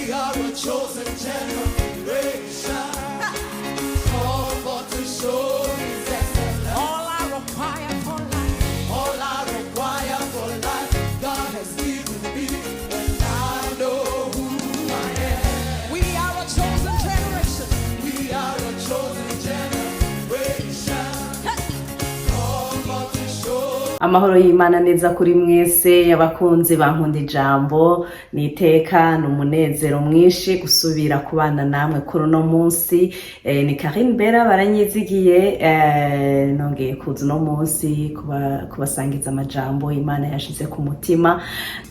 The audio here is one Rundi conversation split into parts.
We are a chosen generation, called for to show His excellence. All I require for life, All I require for life, God has given me, and I know who I am. We are a chosen generation. We are a chosen generation, called for to show. Amahoro y'Imana neza kuri mwese, abakunzi bankunda ijambo. Ni iteka, ni umunezero mwinshi gusubira kubana namwe kuri uno munsi. Ni Karine Bera baranyizigiye, nongeye kuza uno munsi kubasangiza amajambo Imana yashize ku mutima.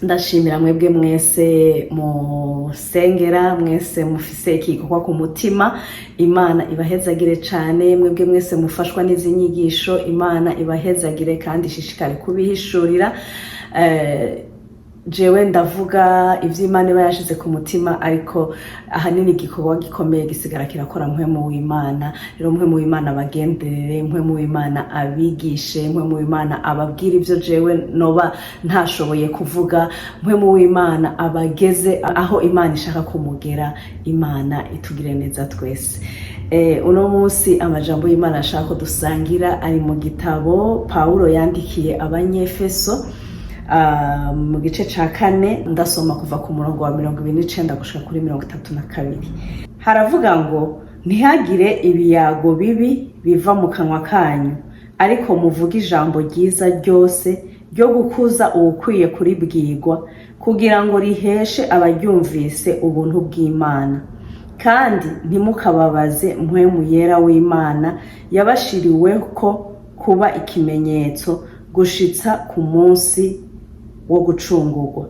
Ndashimira mwebwe mwese musengera, mwese mufise igikorwa ku mutima. Imana ibahezagire cane. Mwebwe mwese mufashwa n'izi nyigisho, Imana ibahezagire kandi ishishikare kubihishurira. Jewe ndavuga ivyo Imana iba yashize ku mutima, ariko ahanini igikorwa gikomeye gisigara kirakora Mpwemu w'Imana. Rero Mpwemu w'Imana abagenderere, Mpwemu w'Imana abigishe, Mpwemu w'Imana ababwire ivyo jewe noba ntashoboye kuvuga. Mpwemu w'Imana abageze aho Imana ishaka kumugera. Imana itugire neza twese. Uno munsi amajambo y'Imana ashaka ko dusangira ari mu gitabo Pawulo yandikiye Abanyefeso, mu gice ca kane. Ndasoma kuva ku murongo wa 29 gushika kuri 32. Haravuga ngo: "Ntihagire ibiyago bibi biva mu kanwa kanyu, ariko muvuge ijambo ryiza ryose ryo gukuza uwukwiye kuribwirwa, kugira ngo riheshe abaryumvise ubuntu bw'Imana. Kandi ntimukababaze Mpwemu Yera w'Imana yabashiriweko kuba ikimenyetso gushitsa ku munsi wo gucungurwa.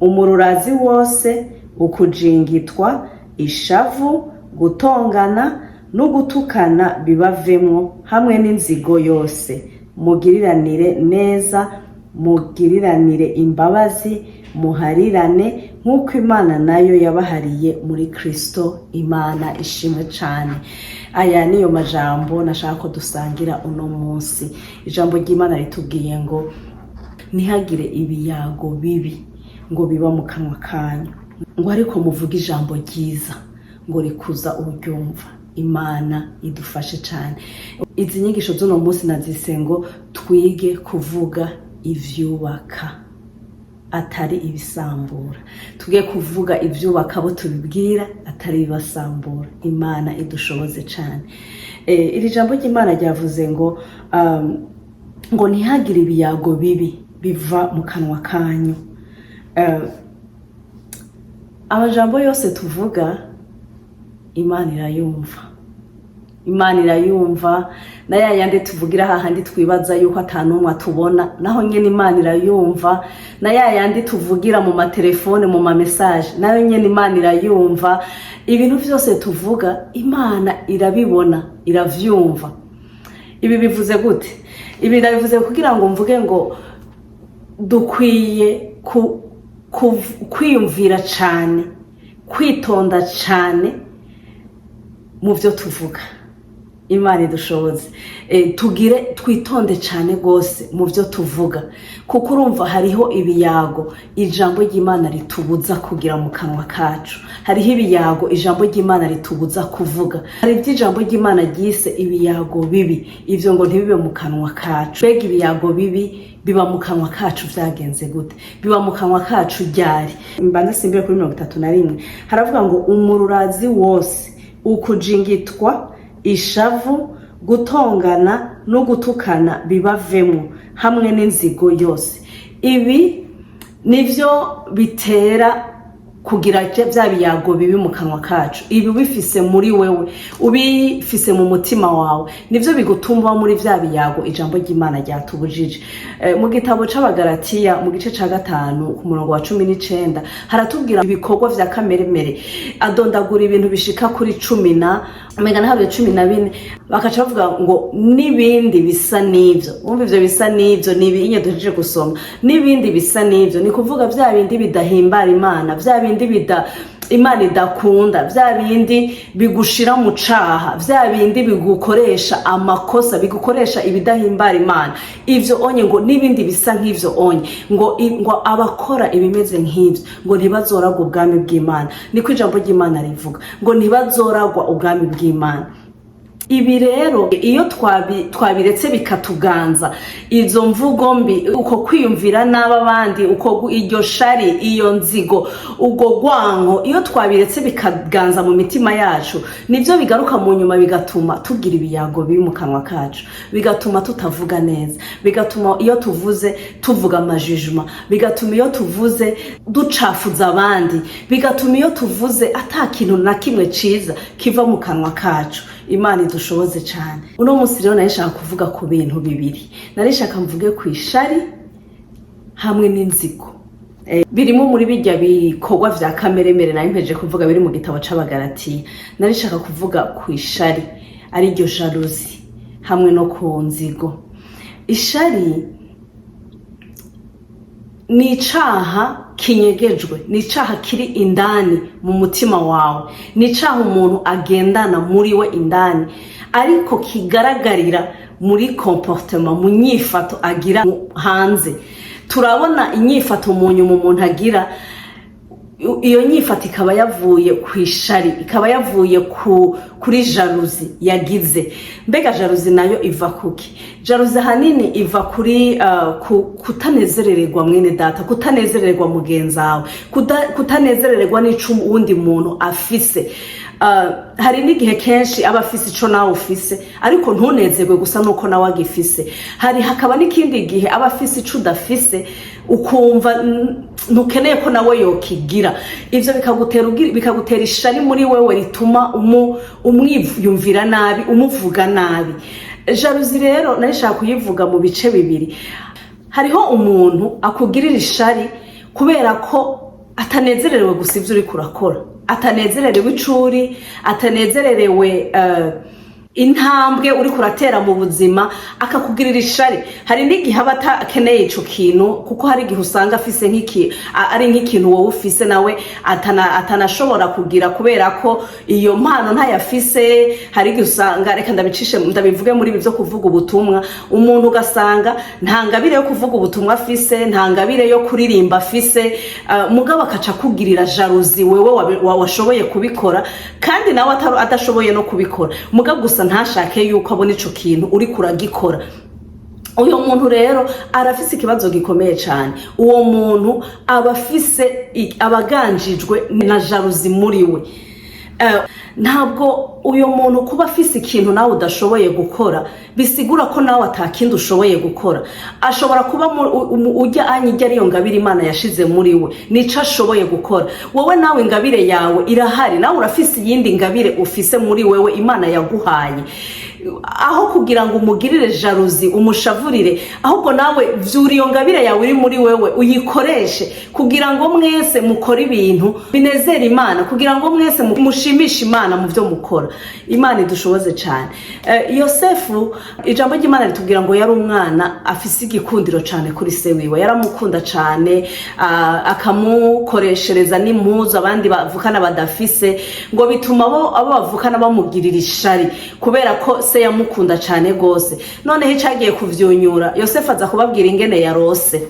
Umururazi wose, ukujingitwa, ishavu, gutongana no gutukana bibavemwo, hamwe n'inzigo yose. Mugiriranire neza, mugiriranire imbabazi, muharirane nk'uko Imana nayo yabahariye muri Kristo." Imana ishimwe cane. Aya niyo majambo nashaka ko dusangira uno munsi. Ijambo ry'Imana ritubwiye ngo ntihagire ibiyago bibi ngo biba mu kanwa kanyu, ngo ariko muvuge ijambo ryiza ngo rikuza uryumva. Imana idufashe cyane. Izi nyigisho z'uno munsi nazise ngo twige kuvuga ivyubaka, atari ibisambura. Tuge kuvuga ivyubaka abo tubibwira, atari ibibasambura. Imana idushoboze cyane. Iri jambo ry'Imana ryavuze ngo ntihagire ibiyago bibi biva mu kanwa kanyu. Amajambo yose tuvuga, Imana irayumva. Imana irayumva. Na ya yandi tuvugira hahandi twibaza yuko atanumwe atubona, naho nyene Imana irayumva. Na ya yandi tuvugira mu matelefone, mu ma message, nayo nyene Imana irayumva. Ibintu vyose tuvuga, Imana irabibona, iravyumva. Ibi bivuze gute? Ibi ndabivuze kugira ngo mvuge ngo dukwiye kwiyumvira cane, kwitonda cane mu byo tuvuga. Imana idushoboze. Tugire twitonde cyane rwose mu byo tuvuga, kuko urumva hariho ibiyago ijambo ry'Imana ritubuza kugira mu kanwa kacu, hariho ibiyago ijambo ry'Imana ritubuza kuvuga, hari ibyo ijambo ry'Imana ryise ibiyago bibi. Ibyo ngo ntibibe mu kanwa kacu. Mbega ibiyago bibi biba mu kanwa kacu vyagenze gute? Biba mu kanwa kacu ryari? Mbanza simbire kuri 31. Haravuga ngo: "Umururazi wose, ukujingitwa, ishavu, gutongana no gutukana bibavemo, hamwe n'inzigo yose." Ibi nivyo bitera kugira bya biyago bibi mu kanwa kacu. Ibi ubifise muri wewe, ubifise mu mutima wawe, nivyo bigutuma muri vya biyago ijambo ry'Imana ryatubujije. Mu gitabo c'Abagaratiya, mu gice ca 5, ku murongo wa 19, haratubwira ibikorwa vya kameremere. Adondagura ibintu bishika kuri cumi na umenga nahabuye 14, bakaca bavuga ngo n'ibindi bisa n'ivyo. Wumva ivyo bisa n'ivyo ni ibinye duhejeje gusoma. N'ibindi bisa n'ivyo ni kuvuga vya bindi bidahimbara Imana, vya bindi bindi bida Imana idakunda, bya bindi bigushira mu caha, bya bindi bigukoresha amakosa, bigukoresha ibidahimbara Imana. Ivyo onye ngo n'ibindi bisa nk'ivyo onye ngo abakora ibimeze nk'ivyo ngo ntibazoragwa ubwami bw'Imana. Niko ijambo ry'Imana rivuga, ngo ntibazoragwa ubwami bw'Imana. Ibi rero iyo twabiretse bikatuganza, izo mvugo mbi, uko kwiyumvira nabi abandi, uko iryo shari, iyo nzigo, ubwo rwanko, iyo twabiretse bikaganza mu mitima yacu, nibyo bigaruka mu nyuma bigatuma tugira ibiyago bibi mu kanwa kacu, bigatuma tutavuga neza, bigatuma iyo tuvuze tuvuga amajijima, bigatuma iyo tuvuze ducafuza abandi, bigatuma iyo tuvuze ata kintu na kimwe ciza kiva mu kanwa kacu. Imana idushoboze cyane. Uno munsi rero nari nshaka kuvuga ku bintu bibiri. Nari nshaka mvuge ku ishari hamwe n'inzigo. Birimo muri bijya bikorwa vya kameremere nari mpejeje kuvuga biri mu gitabo c'Abagaratiya. Nari nshaka kuvuga ku ishari, ari ryo jalousie, hamwe no ku nzigo. Ishari ni icaha kinyegejwe, ni icaha kiri indani mu mutima wawe, ni icaha umuntu agendana muri we indani, ariko kigaragarira muri comportement, mu nyifato agira hanze. Turabona inyifato mu nyuma umuntu agira, iyo nyifato ikaba yavuye ku ishari, ikaba yavuye kuri jalousie yagize. Mbega jalousie nayo iva kuki? Jalousie ahanini iva kuri kutanezerererwa mwene data, kutanezerererwa mugenzi wawe, kutanezerererwa n'ico uwundi muntu afise. Hari n'igihe kenshi aba afise ico nawe ufise, ariko ntunezerwe gusa nuko nawe agifise. Hari hakaba n'ikindi gihe aba afise ico udafise, ukumva ntukeneye ko nawe yokigira. Ivyo bikagutera ishari muri wewe rituma umwiyumvira nabi, umuvuga nabi. Jalousie rero nari nshaka kuyivuga mu bice bibiri. Hariho umuntu akugirira ishari kubera ko atanezererewe gusa ivyo uriko urakora, atanezererewe icuri, atanezererewe intambwe uriko uratera mu buzima, akakugirira ishari. Hari n'igihe aba atakeneye ico kintu, kuko hari igihe usanga afise nk'iki ari nk'ikintu wowe ufise nawe atanashobora kugira, kubera ko iyo mpano ntayafise. Hari igihe usanga, reka ndabicishe ndabivuge muri ibi byo kuvuga ubutumwa, umuntu ugasanga nta ngabire yo kuvuga ubutumwa afise, nta ngabire yo kuririmba afise, mugabo akaca akugirira jalousie wewe washoboye kubikora, kandi nawe adashoboye no kubikora, mugabo gusa ntashake yuko abona ico kintu uriko uragikora. Uyo muntu rero arafise ikibazo gikomeye cyane. Uwo muntu aba afise abaganjijwe na jalousie muri we. Ntabwo uyu muntu kuba afise ikintu nawe udashoboye gukora bisigura ko nawe atakindi ushoboye gukora. Ashobora kuba ujya anya ijya ariyo ngabire Imana yashize muri we, nico ashoboye gukora. Wowe nawe ingabire yawe irahari, nawe urafise iyindi ngabire ufise muri wewe Imana yaguhaye. Aho kugira ngo umugirire jalousie, umushavurire, ahubwo nawe vyura iyo ngabire yawe iri muri wewe, uyikoreshe kugira ngo mwese mukore ibintu binezera Imana, kugira ngo mwese mushimishe Imana mu byo mukora. Imana idushoboze cyane. Yosefu, ijambo ry'Imana ritubwira ngo yari umwana afise igikundiro cyane kuri se wiwe. Yaramukunda cyane, akamukoreshereza n'impuzu abandi bavukana badafise, ngo bituma abo bavukana bamugirira ishari kubera ko se yamukunda cyane rwose. Noneho icagiye kuvyunyura, Yosefu aza kubabwira ingene yarose,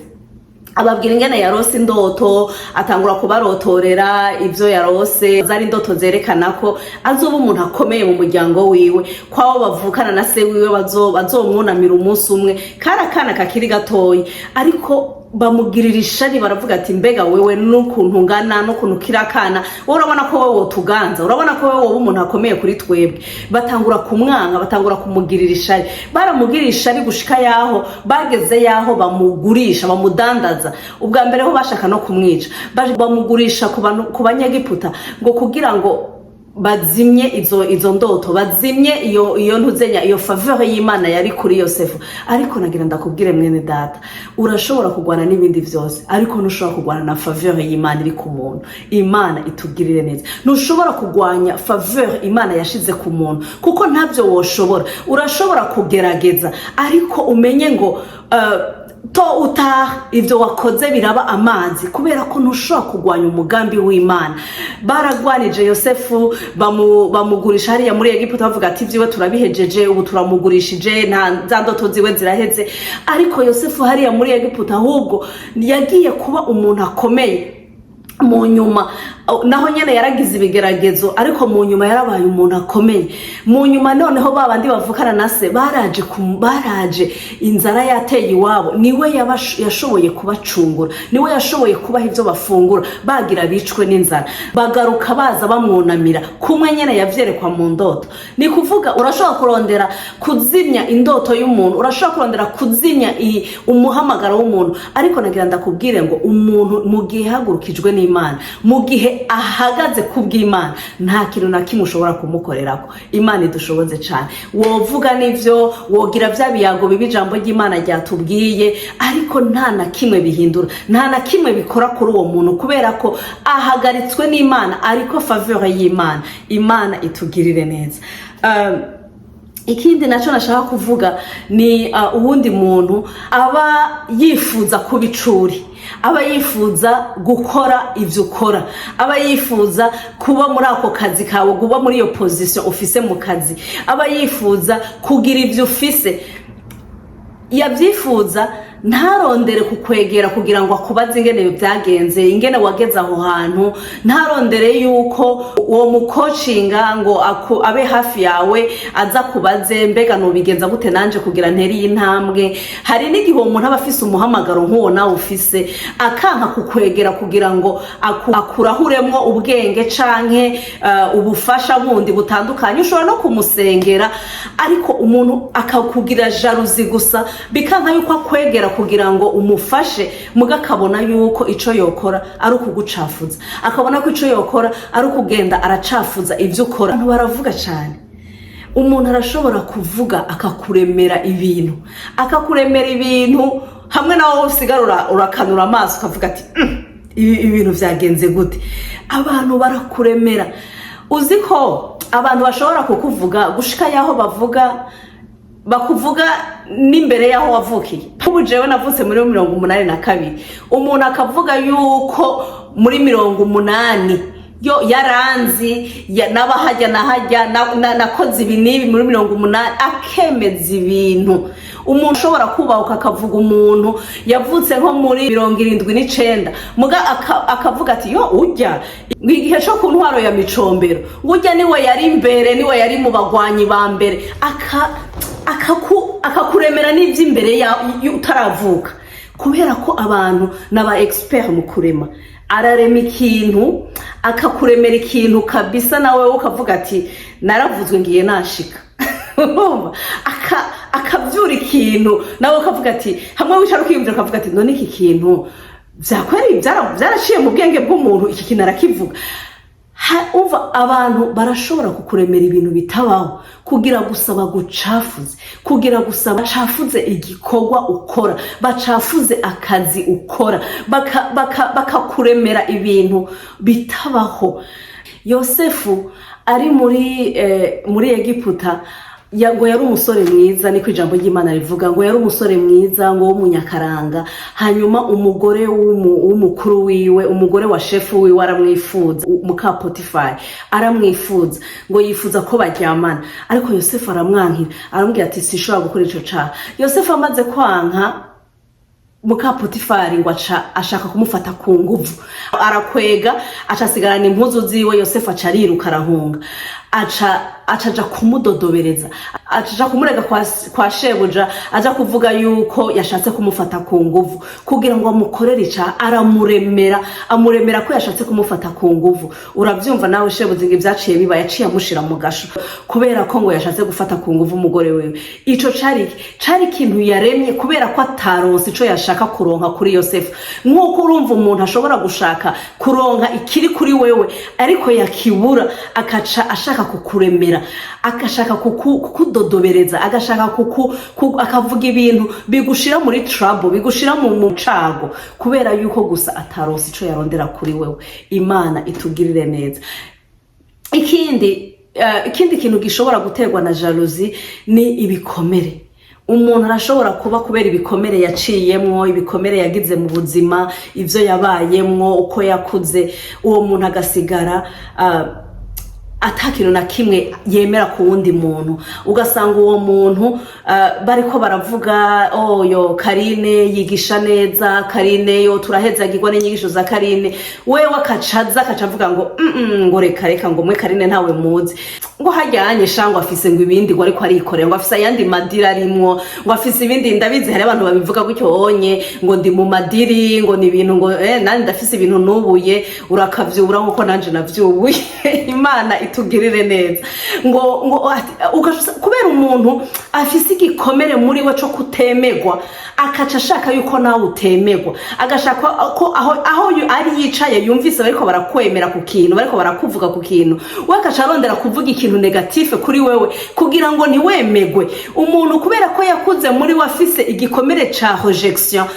ababwira ingene yarose indoto, atangura kubarotorera ivyo yarose. Zari indoto zerekana ko azoba umuntu akomeye mu muryango wiwe, ko abo bavukana na se wiwe bazomwunamira umunsi umwe. Kari akana kakiri gatoyi, ariko bamugirira ishari, baravuga ati: "Mbega wewe n'ukuntu ungana, n'ukuntu ukiri akana, wowe urabona ko wowe wotuganza? Urabona ko wowe woba umuntu akomeye kuri twebwe?" Batangura kumwanga, batangura kumugirira ishari. Baramugirira ishari gushika yaho bageze yaho bamugurisha, bamudandaza. Ubwa mbere ho bashaka no kumwica. Bamugurisha ku Banyegiputa ngo kugira ngo bazimye izo ndoto, bazimye iyo ntuzenya, iyo faveur y'Imana yari kuri Yosefu. Ariko nagira ndakubwire mwene data, urashobora kurwana n'ibindi byose, ariko ntushobora kurwana na faveur y'Imana iri ku muntu. Imana itugirire neza. Ntushobora kurwanya faveur Imana yashize ku muntu, kuko ntabyo woshobora. Urashobora kugerageza, ariko umenye ngo Tôt ou tard, ibyo wakoze biraba amazi, kubera ko ntushobora kurwanya umugambi w'Imana. Baragwanije Yosefu, bamugurisha hariya muri Egiputa, bavuga ati: "Ibyiwe turabihejeje, ubu turamugurishije, nta za ndoto ziwe ziraheze." Ariko Yosefu hariya muri Egiputa ahubwo yagiye kuba umuntu akomeye mu nyuma. Naho nyine yaragize ibigeragezo, ariko mu nyuma yarabaye umuntu akomeye. Mu nyuma noneho ba bandi bavukana na se baraje, baraje inzara yateye iwabo, niwe yashoboye kubacungura, niwe yashoboye kubaha ibyo bafungura bagira bicwe n'inzara. Bagaruka baza bamwunamira kumwe nyine yavyerekwa mu ndoto. Ni kuvuga, urashobora kurondera kuzimya indoto y'umuntu, urashobora kurondera kuzimya umuhamagaro w'umuntu, ariko nagira ndakubwire ngo umuntu mu gihe hagurukijwe n'Imana, mu gihe ahagaze ku bw'Imana, nta kintu na kimwe ushobora kumukorerako. Imana idushoboze cyane. Wovuga n'ivyo wogira bya biyago bibi ijambo ry'Imana ryatubwiye, ariko nta na kimwe bihindura, nta na kimwe bikora kuri uwo muntu, kubera ko ahagaritswe n'Imana, ariko faveur y'Imana. Imana itugirire neza. Ikindi nacyo nashaka kuvuga ni uwundi muntu aba yifuza kuba icuri, aba yifuza gukora ibyo ukora, aba yifuza kuba muri ako kazi kawe, kuba muri iyo position ufise mu kazi, aba yifuza kugira ibyo ufise. Yabyifuza, ntarondere kukwegera kugira ngo akubaze ingene byagenze, ingene wageze aho hantu, ntarondere yuko uwo mukocinga ngo abe hafi yawe, aza kubaze: "Mbega nubigenza gute nanje kugira ntere iyi ntambwe?" Hari n'igihe uwo muntu aba afise umuhamagaro nk'uwo nawe ufise, akanka kukwegera kugira ngo akurahuremwo ubwenge canke ubufasha bundi butandukanye. Ushobora no kumusengera, ariko umuntu akakugira jalousie gusa, bikanka yuko akwegera kugira ngo umufashe. Muga akabona yuko ico yokora ari ukugucafuza, akabona ko ico yokora ari ukugenda aracafuza ibyo ukora. Abantu baravuga cyane. Umuntu arashobora kuvuga, akakuremera ibintu, akakuremera ibintu hamwe nawe usigara urakanura amaso ukavuga ati: Ibi ibintu byagenze gute?" Abantu barakuremera. Uzi ko abantu bashobora kukuvuga gushika yaho bavuga, bakuvuga n'imbere y'aho wavukiye? Ubu jewe navutse muri 82, umuntu akavuga yuko muri 80 yo yaranzi n'abahajya nahajya nakoze ibi n'ibi muri 80, akemeza ibintu. Umuntu ushobora kubahuka akavuga umuntu yavutse nko muri 79, muga akavuga ati: "Yo, ujya igihe cyo ku ntwaro ya Micombero, ujya niwe yari imbere, niwe yari mu bagwanyi ba mbere." Akakuremera n'iby'imbere utaravuka, kubera ko abantu n'aba expert mu kurema. Ararema ikintu, akakuremera ikintu kabisa, nawe ukavuga ati: "Naravuzwe ngiye nashika." Urumva? Akabyura ikintu, nawe ukavuga ati, hamwe wicara ukiyumvira ukavuga ati: "None iki kintu byakweri byaraciye mu bwenge bw'umuntu, iki kintu arakivuga?" Umva, abantu barashobora kukuremera ibintu bitabaho kugira gusa bagucafuze, kugira gusa bacafuze igikorwa ukora, bacafuze akazi ukora, bakakuremera ibintu bitabaho. Yosefu ari muri Egiputa, ngo yari umusore mwiza, niko ijambo ry'Imana rivuga, ngo yari umusore mwiza, ngo w'umunyakaranga. Hanyuma umugore w'umukuru wiwe, umugore wa shefu wiwe, aramwifuza, muka Potifari aramwifuza, ngo yifuza ko baryamana, ariko Yosefu aramwankira, aramubwira ati: "Sinshobora gukora ico caha." Yosefu amaze kwanka, muka Potifari ngo aca ashaka kumufata ku nguvu, arakwega, aca asigarana impuzu ziwe. Yosefu aca ariruka, arahunga, aca aja kumudodobereza, aca kumurega kwa shebuja, aja kuvuga yuko yashatse kumufata ku nguvu kugira ngo amukorere ica. Aramuremera, amuremera ko yashatse kumufata ku nguvu. Urabyumva nawe, shebuja ngo ibyaciye biba, yaciye amushira mu gasho kubera ko ngo yashatse gufata ku nguvu umugore wiwe. Ico cari ikintu yaremye kubera ko ataronse ico yashaka kuronka kuri Yosefu. Nk'uko urumva umuntu ashobora gushaka kuronka ikiri kuri wewe, ariko yakibura, akaca ashaka kukuremera, agashaka kukudodobereza, agashaka akavuga ibintu bigushira muri trouble, bigushira mu mucago, kubera yuko gusa ataronse ico yarondera kuri wewe. Imana itugirire neza. Ikindi kintu gishobora guterwa na jalousie ni ibikomere. Umuntu arashobora kuba, kubera ibikomere yaciyemwo, ibikomere yagize mu buzima, ivyo yabayemwo, uko yakuze, uwo muntu agasigara ata kintu na kimwe yemera ku wundi muntu. Ugasanga uwo muntu bariko baravuga: "Oh yo, Karine yigisha neza, Karine yo, turahezagirwa n'inyigisho za Karine." Wewe akacaza akaca avuga ngo ngo reka reka, ngo mwe Karine ntawe muzi, ngo hajyanye sha, ngo afise ngo ibindi, ngo ariko arikorera, ngo afise ayandi madiri arimwo, ngo afise ibindi. Ndabizi, hari abantu babivuga gutyo onye, ngo ndi mu madiri, ngo ni ibintu, ngo nandi ndafise ibintu nubuye. Urakavyubura nkuko nanje navyubuye. Imana itugirire neza. Ngo kubera umuntu afise igikomere muri we co kutemegwa, akaca ashaka yuko nawe utemegwa, agashaka ko aho ari yicaye yumvise bariko barakwemera ku kintu, bariko barakuvuga ku kintu, we akaca arondera kuvuga ikintu négatif kuri wewe kugira ngo ntiwemegwe. Umuntu kubera ko yakuze muri we afise igikomere ca rejection,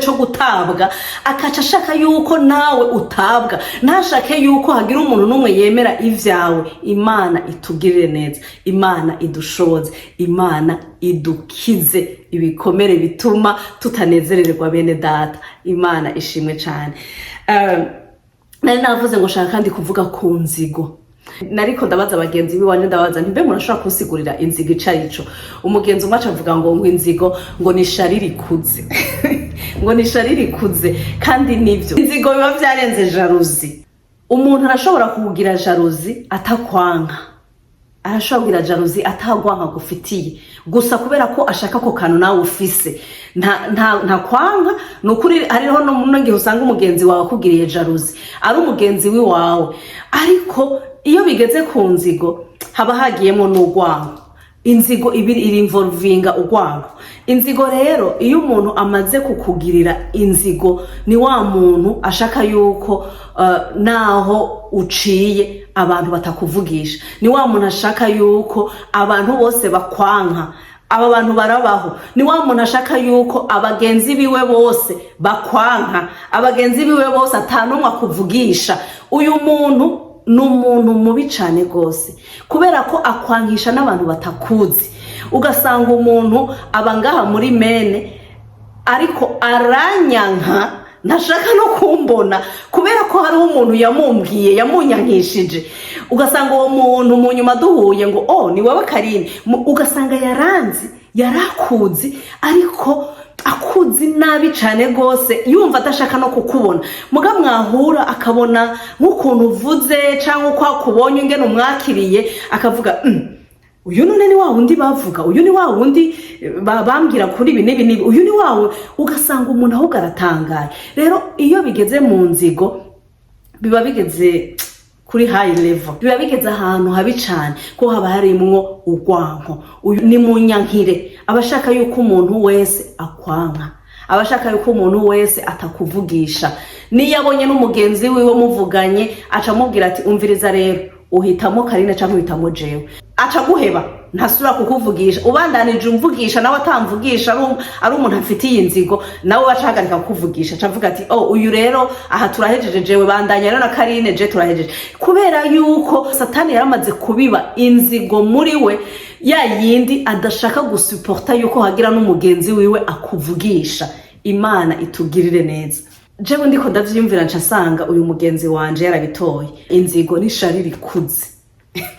co gutabwa, akaca ashaka yuko nawe utabwa, ntashake yuko hagira umuntu n'umwe yemera ivyawe. Imana itugirire neza, Imana idushoboze, Imana idukize ibikomere bituma tutanezererwa bene data. Imana ishimwe cane. Nari navuze ngo shaka kandi kuvuga ku nzigo. Nariko ndabaza bagenzi biwanje, ndabaza nti: "Mbe murashobora kunsigurira inzigo ico arico?" Umugenzi umwe aca avuga ngo inzigo ngo ni ishari rikuze, ngo ni ishari rikuze. Kandi nivyo, inzigo biba vyarenze jalousie. Umuntu arashobora kukugira jalousie atakwanka, arashobora kugira jalousie atagwanka gufitiye, gusa kubera ko ashaka ako kantu nawe ufise. Nta kwanka, ni ukuri. Hariho n'igihe usanga umugenzi wawe akugiriye jalousie ari umugenzi w'iwawe, ariko iyo bigeze ku nzigo haba hagiyemo n'urwango. Inzigo ibiri iri involvinga urwango. Inzigo rero, iyo umuntu amaze kukugirira inzigo, ni wa muntu ashaka yuko naho uciye abantu batakuvugisha, ni wa muntu ashaka yuko abantu bose bakwanka. Aba bantu barabaho. Ni wa muntu ashaka yuko abagenzi biwe bose bakwanka, abagenzi biwe bose atanumwe akuvugisha. Uyu muntu ni umuntu mubi cyane rwose, kubera ko akwangisha n'abantu batakuzi. Ugasanga umuntu aba ngaha muri mene, ariko aranyanka, ntashaka no kumbona, kubera ko hariho umuntu yamumbwiye, yamunyankishije. Ugasanga uwo muntu mu nyuma duhuye ngo: "Oh, ni wowe Karine." Ugasanga yaranzi, yarakuzi, ariko akuzi nabi cyane rwose, yumva adashaka no kukubona. Muga mwahura, akabona nk'ukuntu uvuze cyangwa uko akubonye, ingene umwakiriye, akavuga: Uyu none ni wa wundi bavuga, uyu ni wa wundi bambwira kuri ibi n'ibi n'ibi, uyu ni wa." Ugasanga umuntu ahubwo aratangaye. Rero iyo bigeze mu nzigo, biba bigeze kuri high level, biba bigeze ahantu habi cane, ko haba harimwo urwanko. Uyu ni munyankire, aba ashaka yuko umuntu wese akwanka, aba ashaka yuko umuntu wese atakuvugisha. Niyo abonye n'umugenzi wiwe muvuganye, aca amubwira ati: "Umviriza rero, uhitamo Karine canke uhitamo jewe." Aca aguheba, ntasubira kukuvugisha. Ubandanije umvugisha, nawe atamvugisha, ari umuntu afitiye inzigo, nawe aca ahagarika kukuvugisha, aca avuga ati: "Oh, uyu rero aha turahejeje, jewe bandanya rero na Karine, je turahejeje." Kubera yuko Satani yaramaze kubiba inzigo muri we, ya yindi adashaka gusuporta yuko hagira n'umugenzi wiwe akuvugisha. Imana itugirire neza. Jewe ndiko ndavyiyumvira, nca nsanga uyu mugenzi wanje yarabitoye. Inzigo n'ishari rikuze,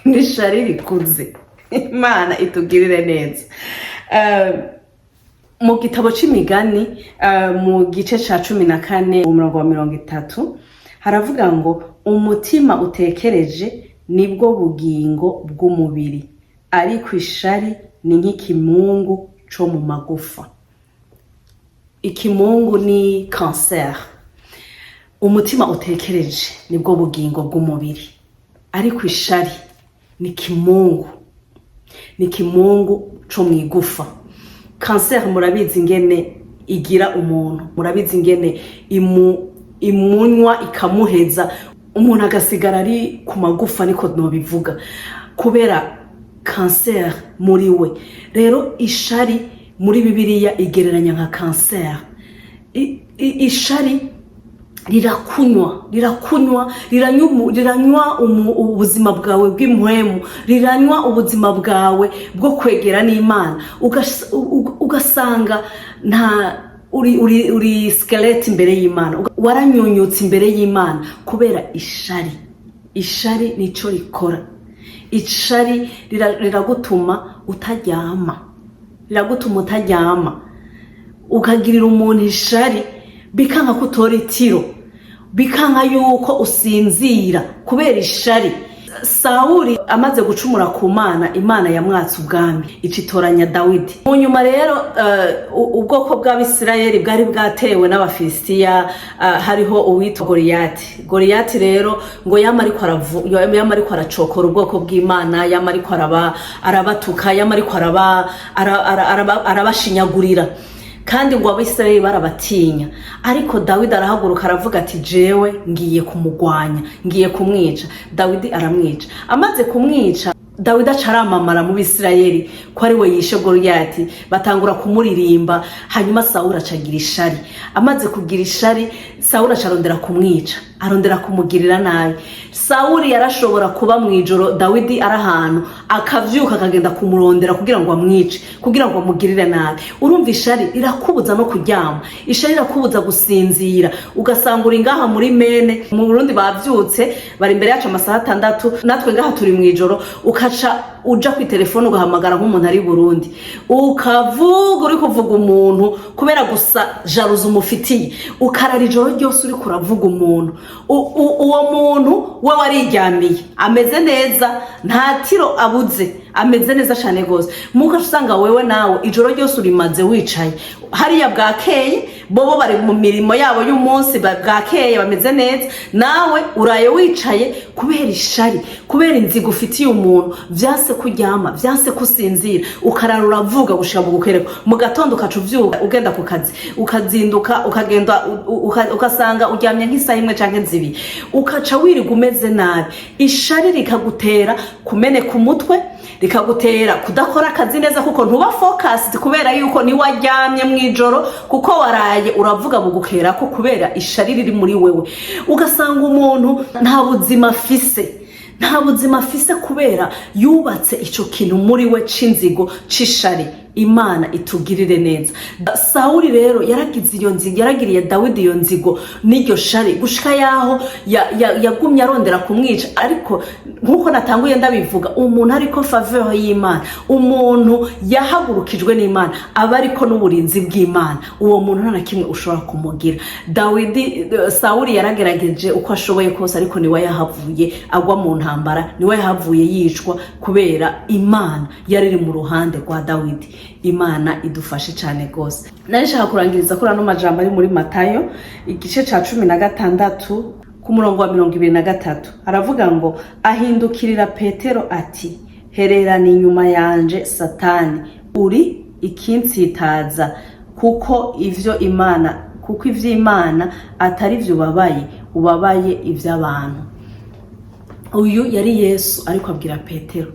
n'ishari rikuze. Imana itugirire neza. Mu gitabo c'Imigani, mu gice ca 14, umurongo wa 30, haravuga ngo: "Umutima utekereje nibwo bugingo bw'umubiri, ariko ishari ni nk'ikimungu co mu magufa." Ikimungu ni cancer. Umutima utekereje nibwo bugingo bw'umubiri, ariko ishari ni kimungu, ni kimungu co mu igufa. Kanseri murabizi ingene igira umuntu, murabizi ingene imunywa ikamuheza, umuntu agasigara ari ku magufa, niko nobivuga, kubera kanseri muri we. Rero ishari muri Bibiliya igereranya nka kanseri. Ishari Rirakunywa, rirakunywa, riranywa ubuzima bwawe bw'impwemu, riranywa ubuzima bwawe bwo kwegera n'Imana. Ugasanga nta uri squelette imbere y'Imana, waranyunyutse imbere y'Imana kubera ishari. Ishari nico rikora. Ishari riragutuma utaryama, riragutuma utaryama. Ukagirira umuntu ishari, bikanka ko utora itiro, bikanka yuko usinzira kubera ishari. Sawuli amaze gucumura ku Mana, Imana yamwatse ubwami, icitoranya Dawidi. Mu nyuma rero ubwoko bw'Abisirayeli bwari bwatewe n'Abafilisitiya. Hariho uwitwa Goriyati. Goriyati rero ngo yama ariko aracokora ubwoko bw'Imana, yama ariko arabatuka, yama ariko arabashinyagurira, kandi ngo Abisirayeli barabatinya. Ariko Dawidi arahaguruka, aravuga ati: "Jewe ngiye kumugwanya, ngiye kumwica." Dawidi aramwica. Amaze kumwica, Dawidi aca aramamara mu Bisirayeli ko ari we yishe Goriyati, batangura kumuririmba. Hanyuma Sawuli acagira ishari. Amaze kugira ishari, Sawuli aca arondera kumwica, arondera kumugirira nabi. Sawuli yarashobora kuba mu ijoro, Dawidi ari ahantu, akavyuka akagenda kumurondera kugira ngo amwice, kugira ngo amugirire nabi. Urumva, ishari rirakubuza no kuryama, ishari rirakubuza gusinzira. Ugasanga uri ngaha muri mene mu Burundi, bavyutse bari imbere yacu amasaha 6, natwe ngaha turi mu ijoro, ukaca uja ku telefone ugahamagara nk'umuntu ari i Burundi, ukavuga, uri kuvuga umuntu kubera gusa jalousie umufitiye, ukarara ijoro ryose uriko uravuga umuntu. Uwo muntu we wariryamiye, ameze neza, nta tiro abuze, ameze neza cyane rwose. Muga usanga wewe nawe ijoro ryose urimaze wicaye hariya. Bwakeye, bobo bari mu mirimo yabo y'umunsi, bwakeye bameze neza, nawe uraye wicaye kubera ishari, kubera inzigo ufitiye umuntu. Vyanse kuryama, vyanse kusinzira, ukarara uravuga gushika mu gukererwa. Mu gatondo ukaca uvyuka ugenda ku kazi, ukazinduka ukagenda, ugasanga uryamye nk'isaha 1 canke 2, ukaca wirirwa umeze nabi. Ishari rikagutera kumeneka umutwe, rikagutera kudakora akazi neza, kuko ntuba focused, kubera yuko niwaryamye mu ijoro, kuko waraye uravuga bugukera ko kubera ishari riri muri wewe. Ugasanga umuntu nta buzima afise, nta buzima afise, kubera yubatse ico kintu muri we c'inzigo, c'ishari. Imana itugirire neza. Sawuli rero yaragize iyo nzigo, yaragiriye Dawidi iyo nzigo n'iryo shari, gushika yaho yagumye arondera kumwica. Ariko nk'uko natanguye ndabivuga, umuntu ariko faveur y'Imana, umuntu yahagurukijwe n'Imana, aba ariko n'uburinzi bw'Imana, uwo muntu nta na kimwe ushobora kumugira. Dawidi, Sawuli yaragerageje uko ashoboye kose, ariko niwe yahavuye agwa mu ntambara, niwe yahavuye yicwa, kubera Imana yari iri mu ruhande rwa Dawidi. Imana idufashe cyane rwose. Nari nshaka kurangiriza kuri ano majambo ari muri Matayo igice ca 16 ku murongo wa 23. Aravuga ngo: "Ahindukirira Petero ati: 'Hererana inyuma yanje, Satani, uri ikinsitaza, kuko ivy'Imana atari vyo ubabaye, ubabaye ivy'abantu.'" Uyu yari Yesu ariko abwira Petero.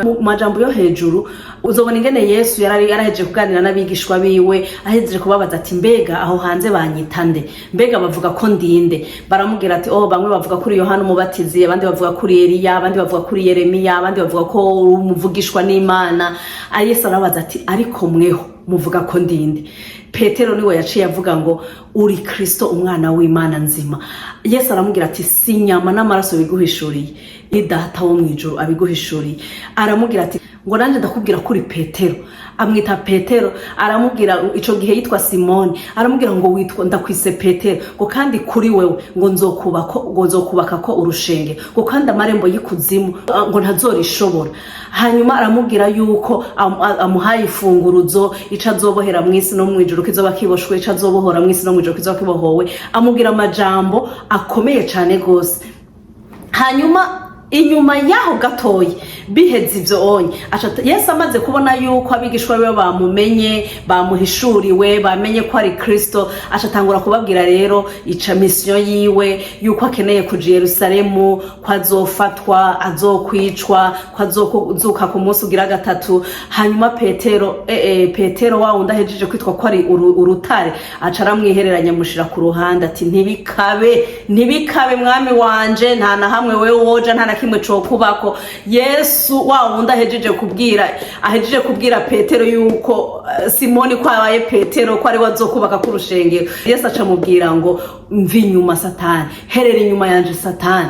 Mu majambo yo hejuru uzobona ingene Yesu yari yarahejeje kuganira n'abigishwa biwe, ahejeje kubabaza ati: "Mbega aho hanze banyita nde? Mbega bavuga ko ndinde?" Baramubwira ati: "Oh, bamwe bavuga kuri Yohana Umubatizi, abandi bavuga kuri Eliya, abandi bavuga kuri Yeremiya, abandi bavuga ko uri umuvugishwa n'Imana." Ah, Yesu arabaza ati: "Ariko mweho muvuga ko ndinde?" Petero niwe yaciye avuga ngo: "Uri Kristo, umwana w'Imana nzima." Yesu aramubwira ati: "Si inyama n'amaraso biguhishuriye, ni Data wo mu ijuru abiguhishuriye." Aramubwira ati ngo: "Nanjye ndakubwira ko uri Petero." Amwita Petero. Aramubwira, ico gihe yitwa Simoni, aramubwira ngo: "Witwa, ndakwise Petero," ngo: "kandi kuri wewe ngo nzokubaka ko urushenge," ngo: "kandi amarembo y'ikuzimu ngo ntazorishobora." Hanyuma aramubwira yuko amuhaye ifunguruzo, ico azobohera mw'isi no mw'ijuru kizoba kiboshwe, ico azobohora mw'isi no mw'ijuru kizoba kibohowe. Amubwira amajambo akomeye cane gose. Hanyuma inyuma yaho gatoyi Biheze ivyo onye, Yesu amaze kubona yuko abigishwa biwe bamumenye, bamuhishuriwe, bamenye ko ari Kristo, acatangura kubabwira rero ica mission yiwe, yuko akeneye kuja i Yerusalemu, ko azofatwa, azokwicwa, ko azozuka ku munsi ugira gatatu. Hanyuma Petero, Petero wa wundi ahejeje kwitwa ko ari urutare, aca aramwihereranya, amushira ku ruhande, ati: "Ntibikabe, ntibikabe, Mwami wanje, nta na hamwe wewe woja, nta na kimwe cokubako." Yesu wa wundi ahejeje kubwira Petero yuko Simoni ko abaye Petero, ko ari we azokubaka ku rushengero, Yesu aca amubwira ngo: "Mva inyuma, Satani, herera inyuma yanje, Satani."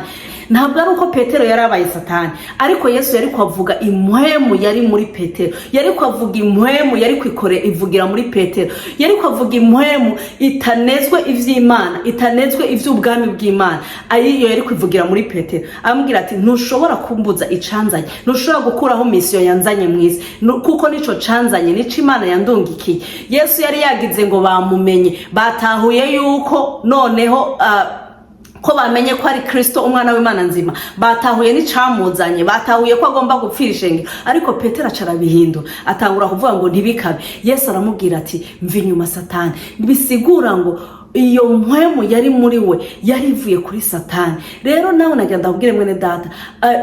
Ntabwo ari uko Petero yari abaye Satani, ariko Yesu yari kuvuga impwemu yari muri Petero, yari kuvuga impwemu yari kwikore ivugira muri Petero, yari kuvuga impwemu itanezwe ivy'Imana, itanezwe ivy'ubwami bw'Imana, ariyo yari kwivugira muri Petero, amubwira ati: "Ntushobora kumbuza icanzanye, ntushobora gukuraho mission yanzanye mw'isi, kuko nico canzanye, nico Imana yandungikiye." Yesu yari yagize ngo bamumenye, batahuye yuko noneho ko bamenye ko ari Kristo, umwana w'Imana nzima, batahuye n'icamuzanye, batahuye ko agomba gupfira ishengero. Ariko Petero aca arabihindura, atangura kuvuga ngo: "Ntibikabe." Yesu aramubwira ati: "Mva inyuma, Satani." Bisigura ngo iyo mpwemu yari muri we yari ivuye kuri Satani. Rero nawe nagira ndakubwire, mwene data,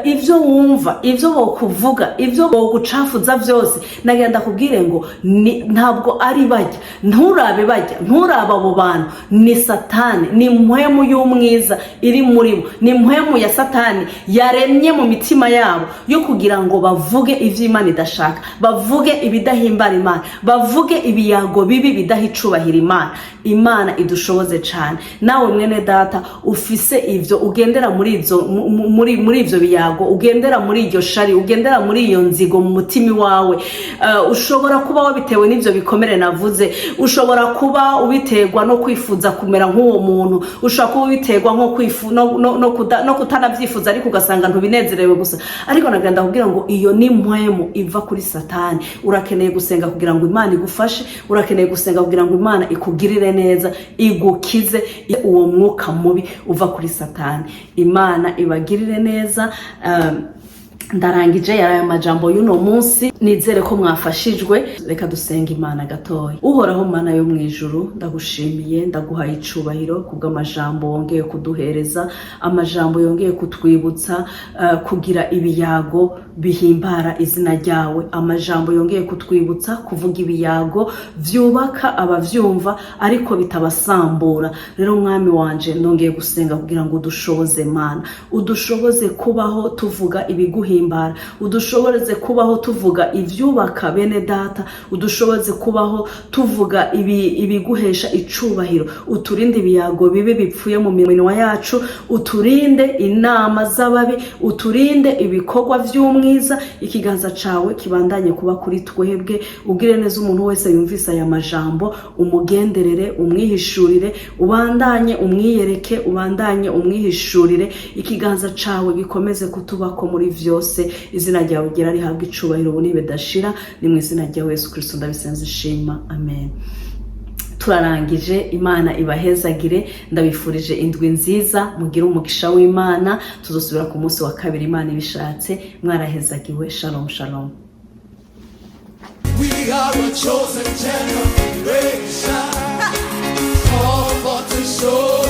ibyo wumva, ibyo bokuvuga, ibyo bogucafuza byose, nagira ndakubwire ngo ntabwo ari bajya, nturabe bajya, nturabe abo bantu, ni Satani, ni mpwemu y'umwiza iri muri bo, ni mpwemu ya Satani yaremye mu mitima yabo yo kugira ngo bavuge ibyo Imana idashaka, bavuge ibidahimbara Imana, bavuge ibiyago bibi bidaha icubahiro Imana. Imana idushoboze cyane. Nawe mwene data ufise ivyo ugendera muri izo muri ivyo biyago, ugendera muri iryo shari, ugendera muri iyo nzigo mu mutima iwawe, ushobora kuba wabitewe n'ivyo bikomere navuze, ushobora kuba ubiterwa no kwifuza kumera nk'uwo muntu, ushobora kuba ubiterwa nko kwifu no kutanavyifuza, ariko ugasanga ntubinezerewe gusa. Ariko nagenda kugira ngo iyo ni mpwemu iva kuri Satani. Urakeneye gusenga kugira ngo Imana igufashe, urakeneye gusenga kugira ngo Imana ikugirire neza, igukize uwo mwuka mubi uva kuri Satani. Imana ibagirire neza. Ndarangije, yari aya majambo y'uno munsi. Nizere ko mwafashijwe. Reka dusenga Imana gatoya. Uhoraho Mana yo mu ijuru, ndagushimiye, ndaguhaye icubahiro kubw'amajambo wongeye kuduhereza, amajambo yongeye kutwibutsa kugira ibiyago bihimbara izina ryawe, amajambo yongeye kutwibutsa kuvuga ibiyago vyubaka abavyumva ariko bitabasambura. Rero Mwami wanje, ndongeye gusenga kugira ngo udushoboze, Mana, udushoboze kubaho tuvuga ibiguhimbara, udushoboze kubaho tuvuga ivyubaka bene data, udushoboze kubaho tuvuga ibiguhesha icubahiro. Uturinde ibiyago bibi bipfuye mu minwa yacu, uturinde inama z'ababi, uturinde ibikorwa vy'umwiza. Ikiganza cawe kibandanye kuba kuri twebwe. Ugire neza umuntu wese yumvise aya majambo, umugenderere, umwihishurire, ubandanye umwiyereke, ubandanye umwihishurire. Ikiganza cawe gikomeze kutubako muri vyose. Izina ryawe ryera rihabwa icubahiro ubu nibedashira. Ni mu izina rya Yesu Kristo ndabisenze shima, amen. Turarangije. Imana ibahezagire. Ndabifurije indwi nziza, mugire umugisha w'Imana. Tuzosubira ku munsi wa kabiri, Imana ibishatse. Mwarahezagiwe. Shalom, shalom. We are a chosen generation, called for to show